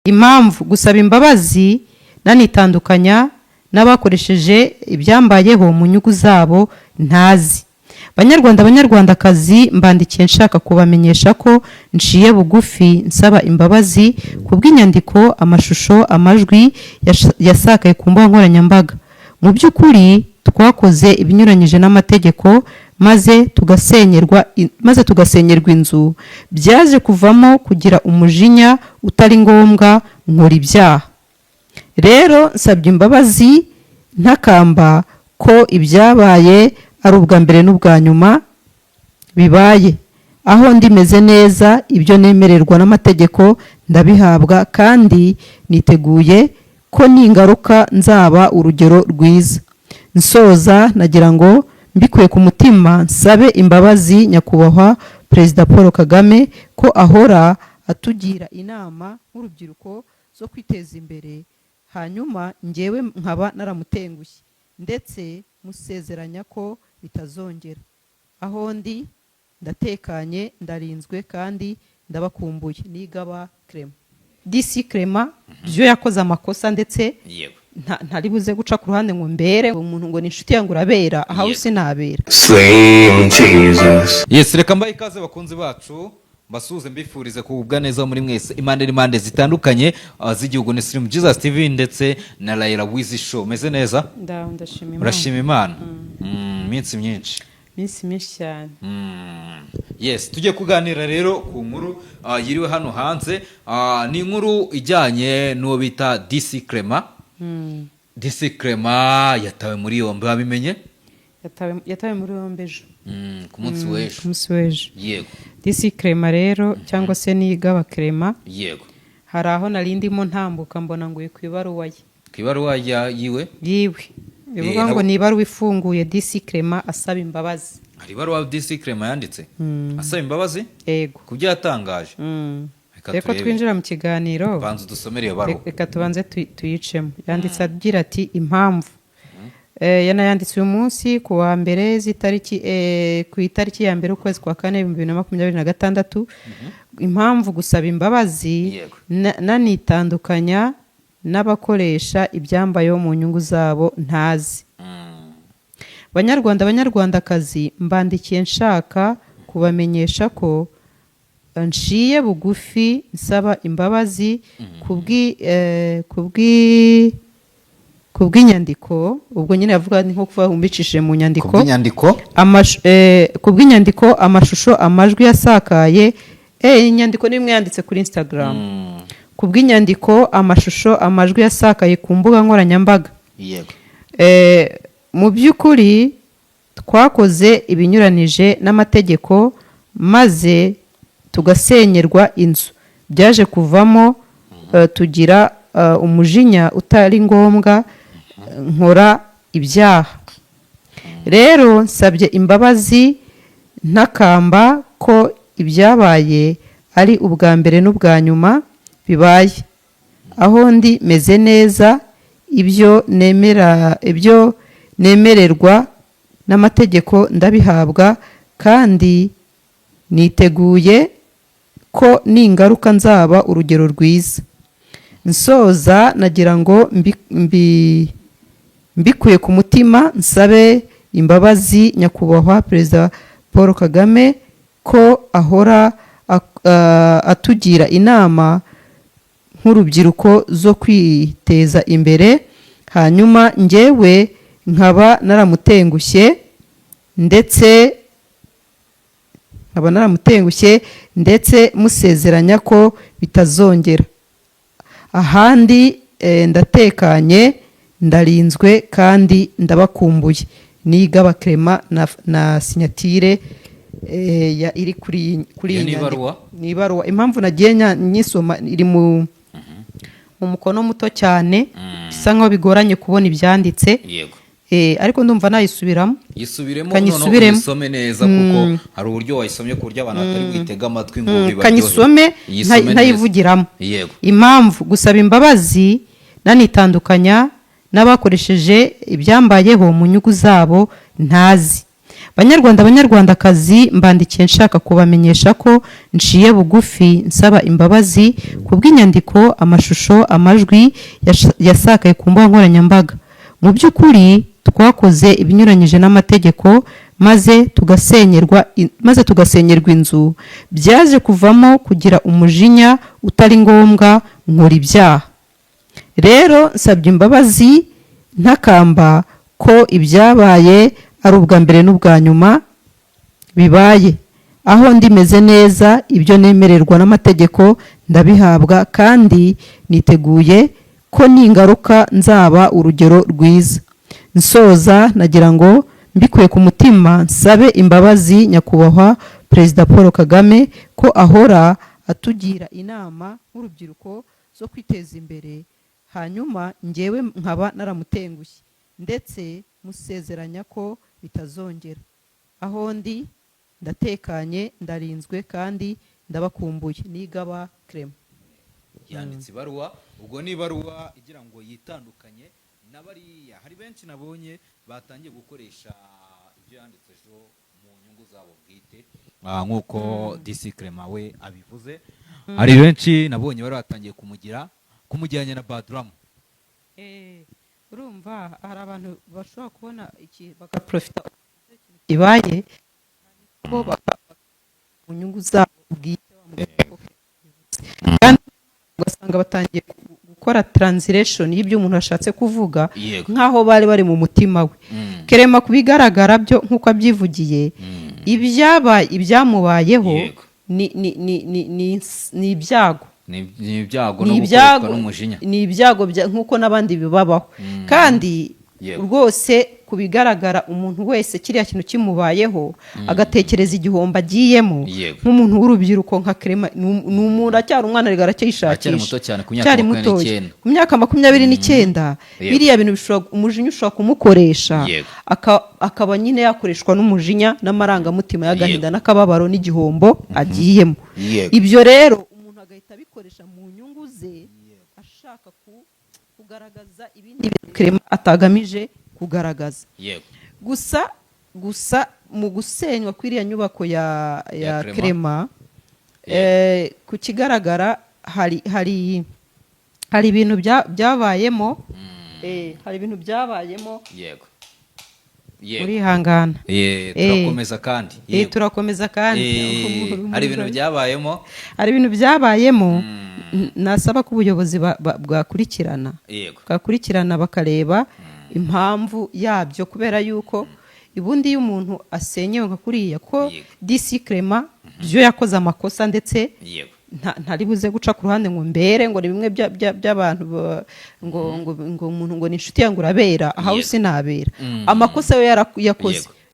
Impamvu gusaba imbabazi nanitandukanya n'abakoresheje ibyambayeho mu nyungu zabo ntazi. Banyarwanda, Banyarwandakazi, mbandikiye nshaka kubamenyesha ko nciye bugufi nsaba imbabazi ku bw'inyandiko, amashusho, amajwi yasakaye ku mbuga nkoranyambaga. Mu by'ukuri twakoze ibinyuranyije n'amategeko maze tugasenyerwa inzu. Byaje kuvamo kugira umujinya utari ngombwa, nkora ibyaha. Rero nsabye imbabazi ntakamba ko ibyabaye ari ubwa mbere n'ubwa nyuma bibaye. Aho ndimeze neza, ibyo nemererwa n'amategeko ndabihabwa, kandi niteguye ko ningaruka nzaba urugero rwiza. Nsoza, nagira ngo mbikuye ku mutima nsabe imbabazi Nyakubahwa Perezida Paul Kagame ko ahora atugira inama nk'urubyiruko zo kwiteza imbere, hanyuma ngewe nkaba naramutengushye, ndetse musezeranya ko bitazongera. Aho ndi ndatekanye, ndarinzwe kandi ndabakumbuye. Nigaba Clement. DC Clement byo yakoze amakosa ndetse ntari buze guca ku ruhande ngo mbere umuntu ngo ni inshuti yangu urabera ahawe, sinabera. Slim Jesus. Yes, reka mbahe ikaze bakunzi bacu, mbasuhuze, mbifurize kugubwa neza muri mwese impande n'impande zitandukanye z'igihugu. Ni Slim Jesus TV ndetse na Raila Wizi Show. Meze neza? Ndaho, ndashima Imana. Urashima Imana. Iminsi myinshi. Iminsi myinshi cyane. Yes, tugiye kuganira rero ku nkuru yiriwe hano hanze. Ni inkuru ijyanye n'uwo bita DC Clement. DC Clement yatawe muri yombi, wabimenye? Yatawe muri yombi ejo. Ku munsi w'ejo. Ku munsi w'ejo. DC Clement rero, cyangwa se Nigaba Clement, hari aho nari ndimo ntambuka mbona nguye ku ibaruwa ye. Ku ibaruwa yiwe? Yiwe bivuga ngo ni ibaruwa ifunguye, DC Clement asaba imbabazi. Hari ibaruwa DC Clement yanditse asaba imbabazi Yego. ku byo yatangaje. Reka Reka turebe. twinjira mu kiganiro. Banza udusomere iyo baruwa. Reka tubanze tuyicemo. Yanditse agira ati: "Impamvu." Yanayanditse uyu munsi ku wa mbere z'itariki ku itariki ya mbere ukwezi kwa kane 2026. "Impamvu gusaba imbabazi nanitandukanya n'abakoresha ibyambayeho mu nyungu zabo ntazi. Banyarwanda, Banyarwandakazi, mbandikiye nshaka kubamenyesha ko nciye bugufi nsaba imbabazi kubw'inyandiko." Ubwo nyine yavuga ni nko kuvuga mbicishije mu nyandiko. Kubw'inyandiko. Kubw'inyandiko, amashusho, amajwi yasakaye. Inyandiko ni imwe yanditse kuri Instagram. Kubw'inyandiko, amashusho, amajwi yasakaye ku mbuga nkoranyambaga. Mu by'ukuri twakoze ibinyuranije n'amategeko maze tugasenyerwa inzu. Byaje kuvamo tugira umujinya utari ngombwa, nkora ibyaha. Rero nsabye imbabazi ntakamba ko ibyabaye ari ubwa mbere n'ubwa nyuma bibaye. Aho ndi meze neza, ibyo nemera, ibyo nemererwa n'amategeko ndabihabwa, kandi niteguye ko ningaruka nzaba urugero rwiza. Nsoza, nagira ngo mbikuye ku mutima nsabe imbabazi Nyakubahwa Perezida Paul Kagame ko ahora atugira inama nk'urubyiruko zo kwiteza imbere, hanyuma njyewe nkaba naramutengushye, ndetse musezeranya ko bitazongera. Ahandi ndatekanye, ndarinzwe kandi ndabakumbuye. Nigaba Clement na signature iri kuri Iyo iyi ni nyandiko. ibaruwa? Ni ibaruwa. Impamvu nagiye nyisoma, iri mu mukono muto cyane, bisa nkaho bigoranye kubona ibyanditse. Ariko ndumva nayisubiramo. Yisubiremo noneho. Kanyisubiremo. Uyisome neza, kuko hari uburyo wayisomye ku buryo abantu batari bwitege amatwi ngo bibaryohere. Kanyisome. Yisome neza. Ntayivugiramo. "Impamvu gusaba imbabazi nanitandukanya n'abakoresheje ibyambayeho mu nyungu zabo ntazi. Banyarwanda, Banyarwandakazi, mbandikiye nshaka kubamenyesha ko nciye bugufi nsaba imbabazi ku bw'inyandiko, amashusho, amajwi yasakaye ku mbuga nkoranyambaga. Mu by'ukuri twakoze ibinyuranyije n'amategeko maze tugasenyerwa inzu. Byaje kuvamo kugira umujinya utari ngombwa, nkora ibyaha. Rero nsabye imbabazi ntakamba ko ibyabaye ari ubwa mbere n'ubwa nyuma bibaye. Aho ndimeze neza, ibyo nemererwa n'amategeko ndabihabwa, kandi niteguye ko ningaruka nzaba urugero rwiza. Nsoza, nagira ngo mbikuye ku mutima nsabe imbabazi Nyakubahwa Perezida Paul Kagame, ko ahora atugira inama nk'urubyiruko zo kwiteza imbere, hanyuma ngewe nkaba naramutengushye, ndetse musezeranya ko bitazongera. Aho ndi ndatekanye, ndarinzwe kandi ndabakumbuye. Nigaba Clement. Yanditse ibaruwa. Ubwo ni ibaruwa igira ngo yitandukanye na bariya. Hari benshi nabonye batangiye gukoresha ibyo yanditse ejo mu nyungu zabo bwite. Nk'uko DC Clement we abivuze, hari benshi nabonye bari batangiye kumujyanye na Badramu. Urumva hari abantu bashobora kubona iki bagaprofita kibaye bo mu nyungu zabo bwite, kandi ugasanga batangiye gukora translation y'ibyo umuntu ashatse kuvuga nk'aho bari bari mu mutima we. Clement, ku bigaragara byo, nk'uko abyivugiye, ibyabaye, ibyamubayeho ni ibyago. Ni ibyago Ni no ibyago. gukoreshwa n'umujinya. Ni ibyago nk'uko n'abandi bibabaho, kandi rwose ku bigaragara umuntu wese kiriya kintu kimubayeho agatekereza igihombo agiyemo, nk'umuntu w'urubyiruko nka Clement, ni umuntu acyari umwana ariko aracyishakisha. Aracyari muto cyane, ku myaka Aracyari 29. Mutoya. Ku myaka 29, biriya bintu bishobora, umujinya ushobora kumukoresha, akaba nyine yakoreshwa n'umujinya n'amarangamutima y'agahinda n'akababaro n'igihombo agiyemo. Ibyo rero umuntu agahita abikoresha mu nyungu ze, ashaka kugaragaza ibindi bintu Clement atagamije kugaragaza. Gusa mu gusenywa kw'iriya nyubako ya Ya Clement. Clement, ku kigaragara hari ibintu byabayemo, hari ibintu byabayemo. Yego yego Urihangana. Turakomeza kandi. Turakomeza kandi. Hari ibintu byabayemo. Hari ibintu byabayemo. Nasaba ko ubuyobozi bwakurikirana bwakurikirana bakareba impamvu yabyo, kubera yuko ubundi iyo umuntu asenyewe nka kuriya, ko DC Clement byo yakoze amakosa, ndetse ntari buze guca ku ruhande ngo mbere ngo ni bimwe by'abantu ngo umuntu ngo ni inshuti yangu urabera ahawe, sinabera. Amakosa yo yakoze.